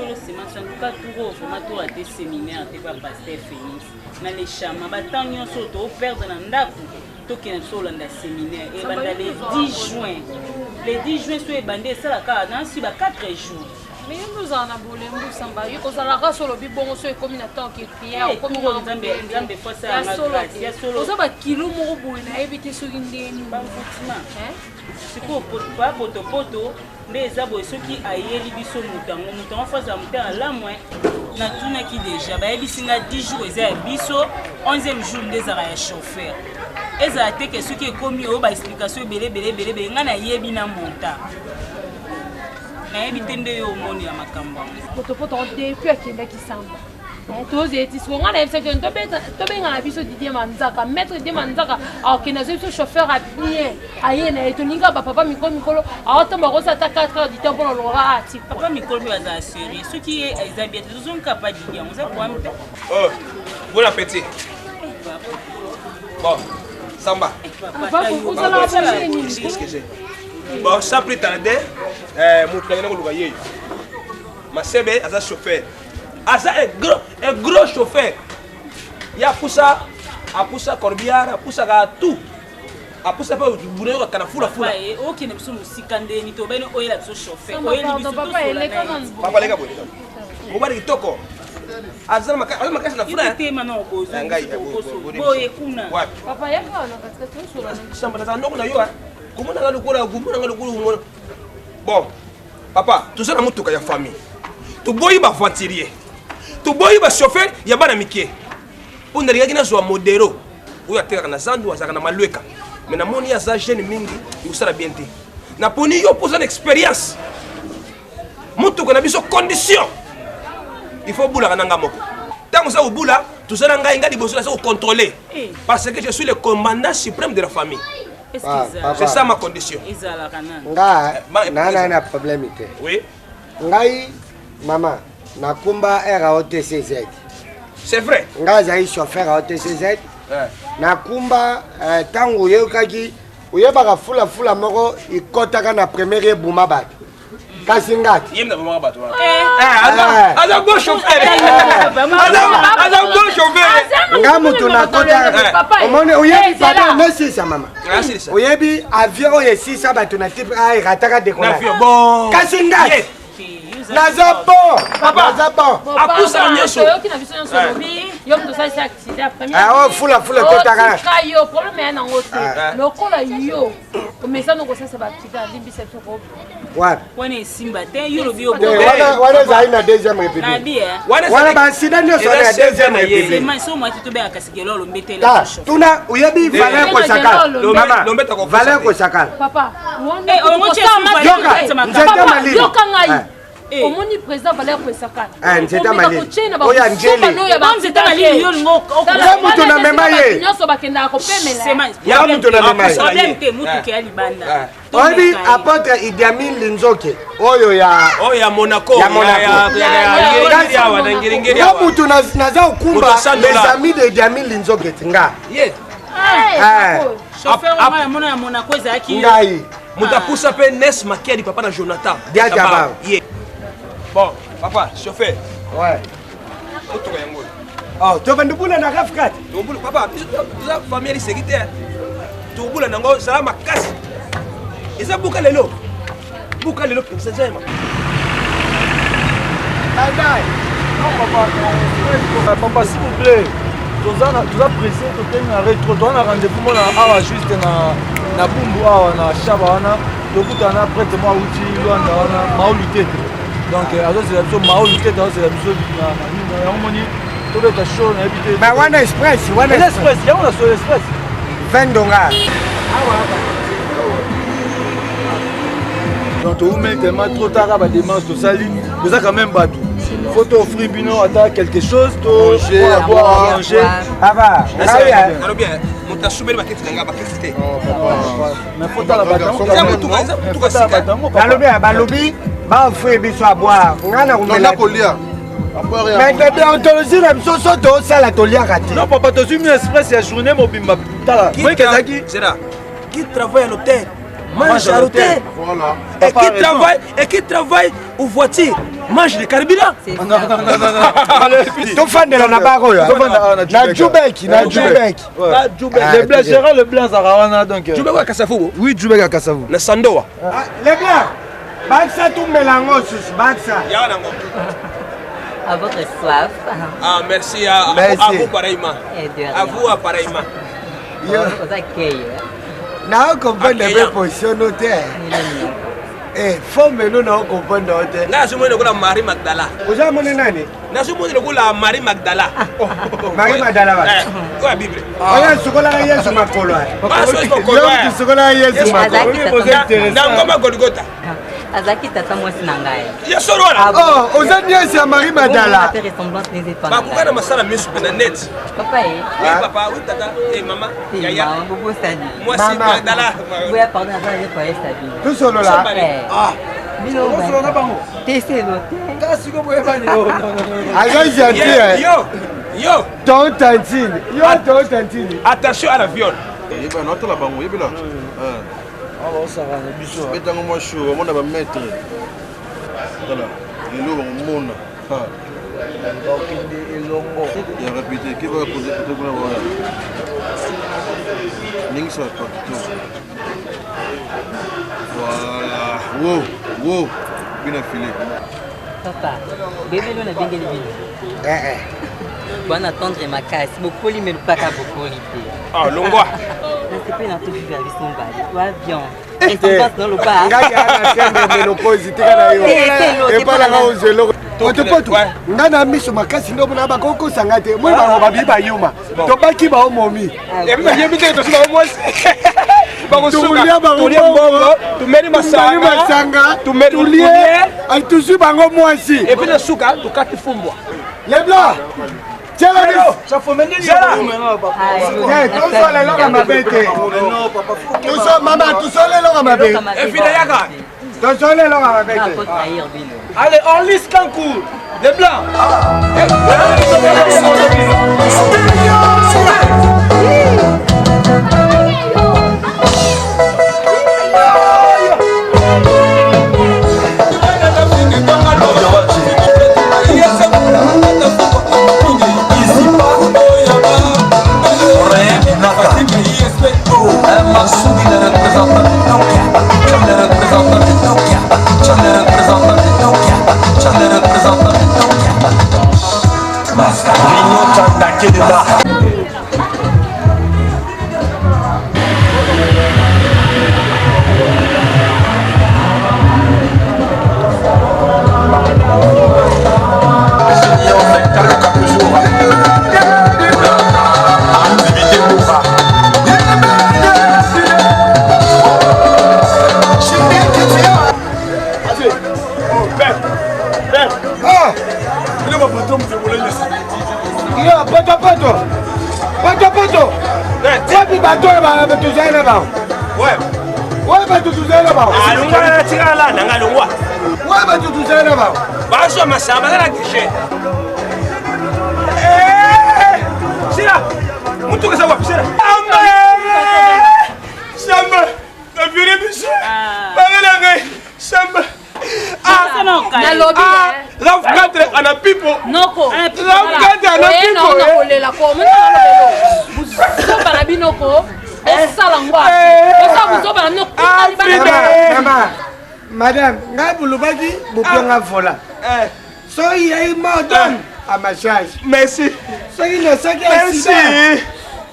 solo semence en tout cas tour oyo vraiment to rate séminaire te pa pasteur Phoenix na lechama ba temps nyonso oyo to perdre na ndako tokende biso kolanda séminaire ebanda le 10 juin le 10 juin so ebandi esalaka na si ba 4 jours mais yo nde ozala na bolembu samba yo ozalaka so olobi bongo so ekomi na temps ke prière eh, okomi nzambe ya solo oza bakilo moko boye nayebi te soki ndenge nini bamvutima sikoyo pa potopoto nde eza boye soki ayeli biso moto yango moto yango fo azala moto ya malamu eh. Natunaki deja bayebisi nga 10 jours eza ya biso 11e jour nde ezalaka ya chauffeur ezala te ke soki ekomi oyo ba explication ebele ebele ebele ebele ngai nayebi na monta nayebi te nde yo omoni ya makambo yango potopoto depuis akendaki samba eh, tozela ti siko ngai nayebisaki yo tobengana biso didier manzaka maître didier manzaka akokende azwi biso chauffeur ya bien aye na ye tolingi kaka bapapa mikolo mikolo aotomba kosa ata 4 heures du temps mpona olongaka ati ah, papa mikolo mpe bazala serie soki ye eza bien te tozongi kaka pa didier yango oza problème te oh, bon appétit bon samba bon sans plus tarder eh, moto nakenda koluka yeyo masebe aza chauffeur aza un gros, un gros chauffeur ye apusa apusa corbillard apusaka tout apusa mpe buna yoka kana fula fula eh, okende biso mosika ndeni tobani oyela biso chauffeur oyeli biso papa leka boye mobali kitoko aza makasi na fula tema na boye kuna samba nazala ndoko na yo komona nga lokola komona nga lokola bon papa toza na motuka ya famille toboyi baaventurier toboyi bachauffeur ya bana mike mpo nalingaki nazwa modero oyo atekaka na zandu azalaka na malweka me namoni ye aza jeune mingi ekosala bien te naponi yo mpo oza na expérience motuka na biso condition il faut obulaka na nga moko ntango oza kobula toza na ngai ngai liboso naza kocontrôle eh. parce que je suis le commandant suprême de la famille ah, c'est ça ma condition nga nana na problème te oui ngai mama nakumba raotcz c'est vrai ngai azali chauffeur raotcz nakumba ntango eh, oyokaki oyebaka fulafula moko ekɔtaka na première ebuma bato kasi ngati ye mna bato wana eh. Eh, aza bon chauffeur aza bon chauffeur nga moto nakota omoni oyebi pardon nesisa mama oyebi avion oyo esisa bato na type a erataka decollage kasi ngati naza bon naza bon apusa nyonso toyoki na biso nyonso olobi yo moto osalisi accident premier ah, oh, fula fula ekotaka yo problème ya nango te ah. lokola yo omesana okosalisa baaccident limbisa biso ko wapi wana esimba te yo olobi yo wana ezali na deuxième république eh. wana baaccident nyonso wana ya deuxième république so mwati tobengaka kasi gelo olombetela tuna oyebi valeur kosakala mama valeur kosakala papa eh, yoka nzete malili yoka ngai eh. Eh. omoni président valeur kwesakala eh, nzete malili oyo nzete malili yo lingo ya moto na mema ye nyonso bakendaka kopemela ya moto na mema ye problème te mutuka ya libanda oyebi apotre idiamin linzoke oyo ya oyo ya monaco ya monaco nga mutu naza kokumba les amis de idiamin linzoke ti nga ngai moto apusa mpe nes makiadi papa na jonathan diajabar bon papa chauffeur ouais motuka yango oyo oh, tobandi bula na raf 4 tobula papa biso toza famille ya liseki te tobula nango zala makasi eza buka lelo buka lelo mpenza eza yema bye bye non papa papa s'il vous plaît toza toza pressé tokei na retro toza na rendez-vous mona awa juste na na bumbu awa na shaba wana tokutana na prêtre moko awuti lwanda wana maolu tete donc euh, azozela biso maolu tete azozela biso na nini yango moni tobeta show nayebi te mais wana express wana express yango na solo express 20 donga donc toumeli tellement trop tard ba démarche tosali toza quand même bato faut to offrir bino ata quelque chose to boire manger papa nalobi moto asubeli baketi na ngai baketi te mais faut tala bato nalobi balobi baoffrir biso à boire ngai nakomela kolia mais de déontologie na biso so tosala toliaka te non papa tozwi mi express ya journée mobimba tala moyeke ezalaki qui travaille à l'hôtel. mange à l'hôtel. Voilà. Et qui travaille, et qui travaille aux voitures, mange le carburant. Non, non, non, non, non. Tofandela na bar oyo. Na Jubek, na Jubek. Na Jubek. Le blanc, Gérard le blanc Zarawana donc. Jubek à Kasavubu. Oui, Jubek à Kasavubu. Na Sandoa. Le blanc. Baksa tumela ngo susu, baksa. Ya nango. À votre soif. Ah, merci à, merci. à vous pareillement. À vous pareillement. Na comprendre mpe position no te. Forme no na comprendre o te. Nga nazomona lokola Marie Magdala. Oza moni nani? Nazomona lokola Marie Magdala. Marie Magdala ba? Oyo ya Bible. Oyo asukolaka Yesu makolo. Yo sukolaka Yesu makolo. Na ngoma Golgotha. Azalaki tata mwasi na ngai. Ya solo wana. Oh, oza nièce ya Marie Magdala. Bakoka na masala misu mpe na net. Papa ye. Oui papa, oui tata, eh mama, yaya. Mama bobosani. Mwasi Magdala. Boya pardon aza ye foyer Sabine. Tosolola. Ah. Bino Tosolola bango. Teselo te. Kasi ko boyebani. Aza gentil. Yo, yo. Ton tantine. Yo ton tantine. Attention à la viol. Yeba na otala bango, yebela. Awa osaka na biso. Betango mwa show, bamona ba maître. Tala, lelo bamona. Bakende elongo. Ya rapide, ke ba poser photo kuna wala. Ningisa photo. Voilà. Wow, wow. Bina filet. Papa, bébé lo na bengeli bino. Eh eh. Bwana attendre makasi, bokoli me lupaka bokoli te. Ah, longwa. Nasepeli na tovivre ya biso mbali. Wa bien. Ressemblance na loba. Ngai ana sende ménopause tika na yo. Epalaka ozelo. Potopoto, nga na miso makasi nde omona bakokosanga te. Moi bango babi bayuma. Tobaki bao momi. Yebi te tosi bango mwasi. Tolia bango mbongo, tumeli masanga, tulie, tozwi bango mwasi. Et puis na suka tokati fumbwa. Les blancs. Tosola eloko mabe te. Mama, tosola eloko mabe. Tosola eloko mabe te. Allez, on lisse Kankou. Les blancs. Bazwa masanga baza na guichet. Sila, mutuka eza wapi? Sila. Samba, baviole biso. Babela ngai. Samba. Nalobi. Rav 4 ana pipo. Noko. Rav 4 ana pipo. Nakolela ko. Mona buzoba na bino ko. Osala ngwa. Osala buzoba na bino. Mama, madame, ngai bolobaki bopionga vola. Soki yai mordon à ma charge. Merci. Soki nasaki accident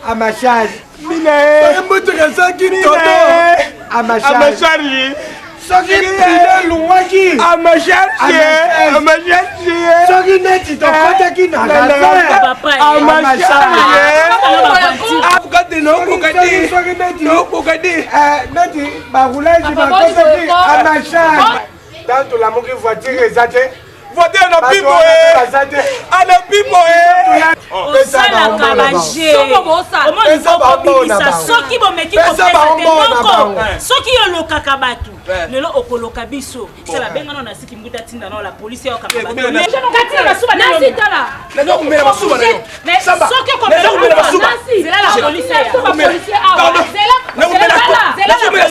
à ma charge. Soki motuka esaki toto à ma charge. Soki pine elungwaki à ma charge. À ma charge. Soki neti tokotaki na raseur à ma charge. Soki neti neti baroulage bakotaki à ma charge. Tant tolamuki voiture eza te. Voiture na pipo ana pipo osalaka baje omoni okobimisa soki bomeki kopesa te noko soki olokaka bato lelo okoloka biso sala bengana na siki mbuta tinda na la police ayokaka bato masuba soki okomela masuba zela la police.